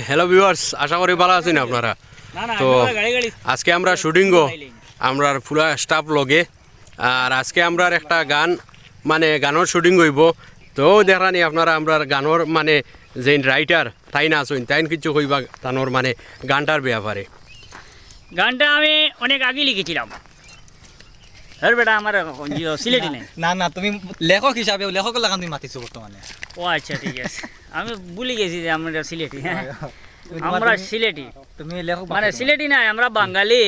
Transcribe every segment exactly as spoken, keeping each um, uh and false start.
Hello viewers, আশা করি ভালা আছইন আপনারা। তো আজকে আমরা শুটিংও, আমরার পুরা স্টাফ লগে। আর আজকে আমরার একটা গান, মানে গানর শুটিং অইবো। তো দেখরানি আপনারা আমরার গানর মানে যেইন রাইটার তাইন আছইন, তাইন কিছু কইবা তানর মানে গানটার ব্যাপারে। গানটা আমি অনেক আগে লিখেছিলাম। হ্যাঁ বেটা, আমার সিলেটি নাই। না, না, তুমি লেখক হিসাবে, লেখকর লাখান তুমি মাতিছো বর্তমানে। ও আচ্ছা, ঠিক আছে। আমি ভুলি গেছি যে আমরা সিলেটি, হ্যাঁ। তুমি তোমার, আমরা তুমি, সিলেটি। তুমি লেখক মানে মাতিছো। সিলেটি নাই, আমরা বাঙালি।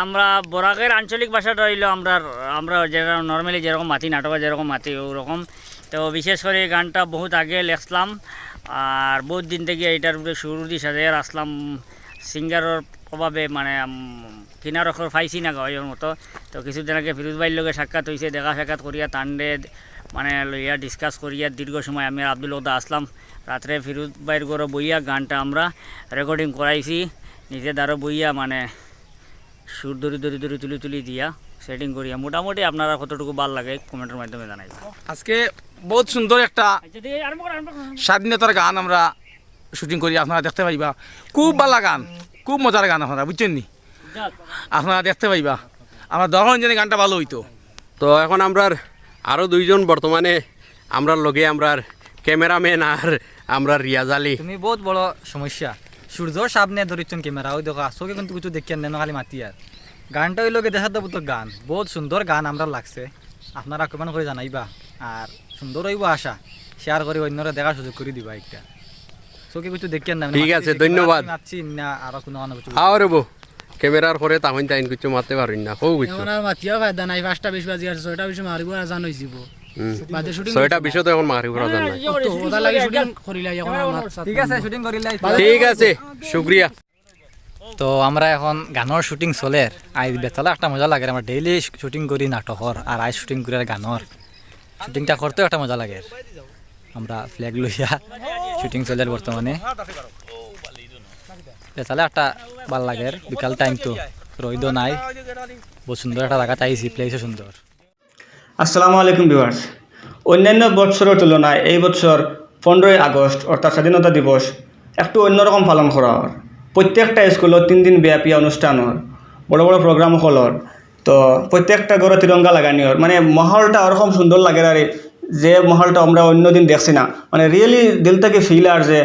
আমরা বরাকের আঞ্চলিক ভাষাটা অইলো আমরা, আমরা যেটা নরমালি যেরকম মাতি, নাটকে যেরকম মাতি, ওরকম। তো বিশেষ করে এই গানটা বহুত আগে লেখছিলাম, আর বহুত দিন থাকি এটার উপরে সুর দি সাজাইয়া রাখছিলাম। সিঙ্গারর অভাবে মানে, উম, কিনার অক্ষর পাইছি না গাওয়াইবার মতো। তো কিছুদিন আগে ফিরোজ ভাইর লগে সাক্ষাৎ অইছে, দেখা সাক্ষাৎ করিয়া তানরে মানে লইয়া ডিসকাস করিয়া দীর্ঘ সময় আমি আর আব্দুল হক দা আছলাম। রাত্রে ফিরোজ ভাইর ঘরো বইয়া গানটা আমরা রেকর্ডিং করাইছি, নিজে দারো বইয়া মানে সুর ধরি ধরি ধরি তুলি তুলি দিয়া সেটিং করিয়া মোটামুটি আপনারা কতটুকু ভালা লাগে কমেন্টর মাধ্যমে জানাইবা। আজকে বহুত সুন্দর একটা আচ্ছা, দিয়ে আরম্ভ করো, আরম্ভ করো। স্বাধীনতার গান আমরা শুটিং করি, আপনারা দেখতে পাইবা। খুব ভালা গান, খুব মজার গান, আপনারা বুঝছইন নি? আপনারা দেখতে পাইবা। আমরা দোয়া করইন যেন গানটা ভালা অইতো। তো এখন আমরার আরো দুইজন বর্তমানে আমরার লগে, আমরার ক্যামেরাম্যান আর আমরার রিয়াজ আলী। তুমি বহুত বড় সমস্যা। সূর্যর সামনে ধরিচ্ছন ক্যামেরা, ওই দেখো, চউখে কিন্তু কিছু দেখিয়ার না, খালি মাতিয়ার। গানটা অইলো গি দেশাত্মবোধক গান, বহুত সুন্দর গান আমরার লাগছে। আপনারা কমেন্ট করি জানাইবা, আর সুন্দর অইবো আশা, শেয়ার করি অইন্যরে দেখার সুযোগ করি দিবা একটা। চউখে কিছু দেখিয়ার না, ঠিক আছে, ধন্যবাদ। মাতছি না, আরো কুনু কুনু কিছু। আও রে বউ, ক্যামেরার করে তখন তাইন কিছু মাততে পারইন না, কও কিছু। এখন আর মাতিয়াও ফায়দা নাই, পাঁচটা বিশ বাজি আছে, ছয়টা বিশে মাগরিবর আজান অইযিবো। হুম। বাদে শুটিং ছয়টা বিশে তো এখন মাগরিবর আজান নাই। তো ওটার লাগি শুটিং করিলাই এখন আমার সাথে। ঠিক আছে, শুটিং করিলাই। ঠিক আছে, শুক্রিয়া। তো আমরা এখন গানর শুটিং চলের। আইজ বেতালা একটা মজা লাগের, আমরা ডেইলি শুটিং করি নাটকর, আর আইজ শুটিং করি আর গানর। শুটিংটা করতেও একটা মজা লাগের। আমরা ফ্ল্যাগ লইয়া শুটিং চলের বর্তমানে। বেতালা একটা ভালা লাগের, বিকাল টাইম তো, রইদও নাই, বহুত সুন্দর একটা জাগাত আইছি, প্লেসও সুন্দর। আসসালামু আলাইকুম ভিউয়ার্স। অন্যান্য বৎসরর তুলনায় এই বৎসর পনেরোই আগস্ট অর্থাৎ স্বাধীনতা দিবস একটু অন্যরকম পালন করা অর। প্রত্যেকটা স্কুলো তিন দিন ব্যাপী অনুষ্ঠান অর, বড় বড় প্রোগ্রাম অর। তো প্রত্যেকটা ঘরো তিরঙ্গা লাগানি অর, মানে মাহলটা ওরকম সুন্দর লাগের আর যে মাহলটা আমরা অন্য দিন দেখছি না। মানে রিয়েলি দিল থাকি ফিল আর যে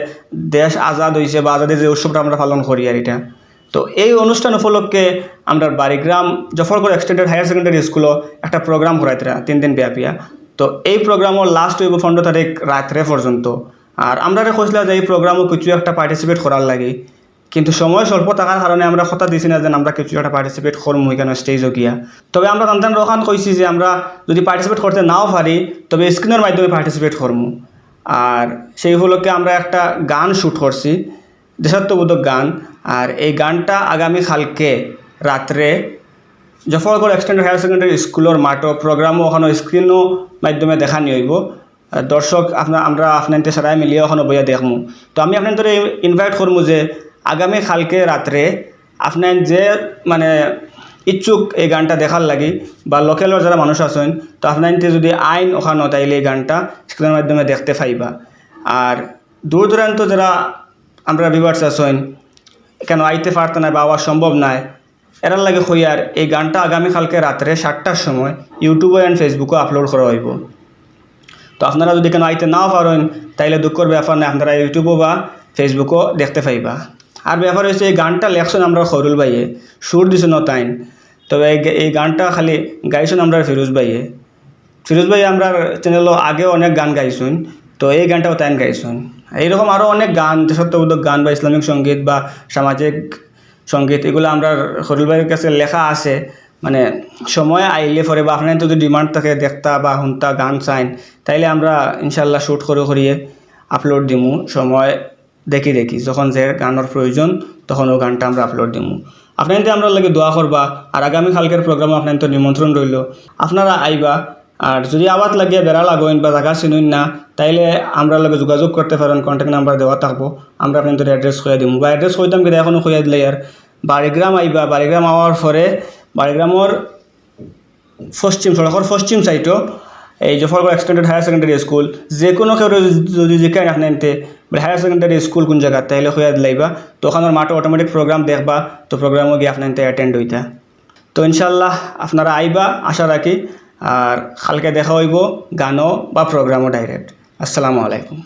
দেশ আজাদ অইছে বা আজাদির যে উৎসবটা আমরা পালন করি আর ইটা। তো এই অনুষ্ঠান উপলক্ষে আমরার বাড়িগ্রাম জফরগড় এক্সটেন্ডেড হায়ার সেকেন্ডারি স্কুলো একটা প্রোগ্রাম করাইতরা তিন দিন ব্যাপিয়া। তো এই প্রোগ্রামর লাস্ট অইবো পনেরো তারিখ রাত্রে পর্যন্ত। আর আমরারে কইছলা যে এই প্রোগ্রামো কিছু একটা পার্টিসিপেট করার লাগি, কিন্তু সময় স্বল্প থাকার কারণে আমরা কথা দিছি না যে আমরা কিছু একটা পার্টিসিপেট করমু এখানো স্টেজো গিয়া। তবে আমরা তানতানরে অখান কইছি যে আমরা যদি পার্টিসিপেট করতে নাও পারি, তবে স্ক্রিনর মাধ্যমে পার্টিসিপেট করমু। আর সেই উপলক্ষে আমরা একটা গান শ্যুট করছি, দেশাত্মবোধক গান। আর এই গানটা আগামী কালকে রাত্রে জফরগড় এক্সটেন্ডেড হায়ার সেকেন্ডারি স্কুলর মাঠো প্রোগ্রামও অখানো স্ক্রিনর মাধ্যমে দেখানি অইবো। আর দর্শক আপনা-, আমরা আপনাইনতে সারাই মিলিয়া অখানো বইয়া দেখমু। তো আমি আপনাইনতরে ইনভাইট করমু যে আগামী কালকে রাত্রে আপনাইন যে মানে ইচ্ছুক এই গানটা দেখার লাগি বা লোকালর যারা মানুষ আছইন, তো আপনাইনতে যদি আইন অখানো তাইলে এই গানটা স্ক্রিনর মাধ্যমে দেখতে পাইবা। আর দূর দূরান্ত যারা আমরার ভিউয়ার্স আছইন, কেনে আইতে পারতা নায় বা আওয়া সম্ভব নায়, এরার লাগি কইয়ার এই গানটা আগামী কালকে রাত্রে সাতটার সময় YouTube-ও and Facebook-ও আপলোড করা অইবো। তো আপনারা যদি কেনে আইতে নাও পারইন, তাইলে দুঃখর ব্যাপার নায়, আপনারা YouTube-ও বা Facebook-ও দেখতে পাইবা। আর ব্যাপার অইছে, এই গানটা লেখছইন আমরার খয়রুল ভাইয়ে, সুর দিছইন তাইন, তবে এই গে-, এই গানটা খালি গাইছইন আমরার ফিরোজ ভাইয়ে। ফিরোজ ভাই আমরার চ্যানেলো আগেও অনেক গান গাইছইন, তো এই গানটাও তাইন গাইছইন। এইরকম আরও অনেক গান, দেশাত্মবোধক গান বা ইসলামিক সঙ্গীত বা সামাজিক সঙ্গীত, এগুলা আমরার খয়রুল ভাইর কাছে লেখা আছে। মানে সময় আইলে পরে বা আপনাইনতর যদি ডিমান্ড থাকে দেখতা বা হুনতা গান চাইন, তাইলে আমরা ইনশাল্লাহ শ্যুট করি করিয়ে আপলোড দিমু। সময় দেখি দেখি, যখন যে গানর প্রয়োজন, তখন অউ গানটা আমরা আপলোড দিমু। আপনাইনতে আমরার লাগি দোয়া করবা, আর আগামী কালকের প্রোগ্রামো আপনাইনতর নিমন্ত্রণ রইলো, আপনারা আইবা। আর যদি আওয়াত লাগিয়া বেড়া লাগইন বা জাগা চিনইন না, তাইলে আমরার লগে যোগাযোগ করতে পারইন, কন্ট্যাক্ট নাম্বার দেওয়া থাকবো, আমরা আপনাইনতরে অ্যাড্রেস কইয়া দিমু। বা অ্যাড্রেস কইতাম কিতা, এখনো কইয়া দিলাই আর, বাড়িগ্রাম আইবা, বাড়িগ্রাম আওয়ার পরে বাড়িগ্রামর পশ্চিম, সড়কর পশ্চিম সাইডো এই Jafargarh extended higher secondary school, যে কোনো কেউ যদি জিকাইন আপনাইনতে বুলে, "হায়ার সেকেন্ডারি স্কুল কোন জাগাত?" তাইলে কইয়া দিলাইবা। তো ওখানোর মাঠো অটোমেটিক প্রোগ্রাম দেখবা, তো প্রোগ্রামও গিয়া আপনাইনতে অ্যাটেন্ড অইতা। তো ইনশাআল্লাহ আপনারা আইবা, আশা রাখি। আর কালকে দেখা অইবো গানো বা প্রোগ্রামও ডাইরেক্ট। আসসালামু আলাইকুম।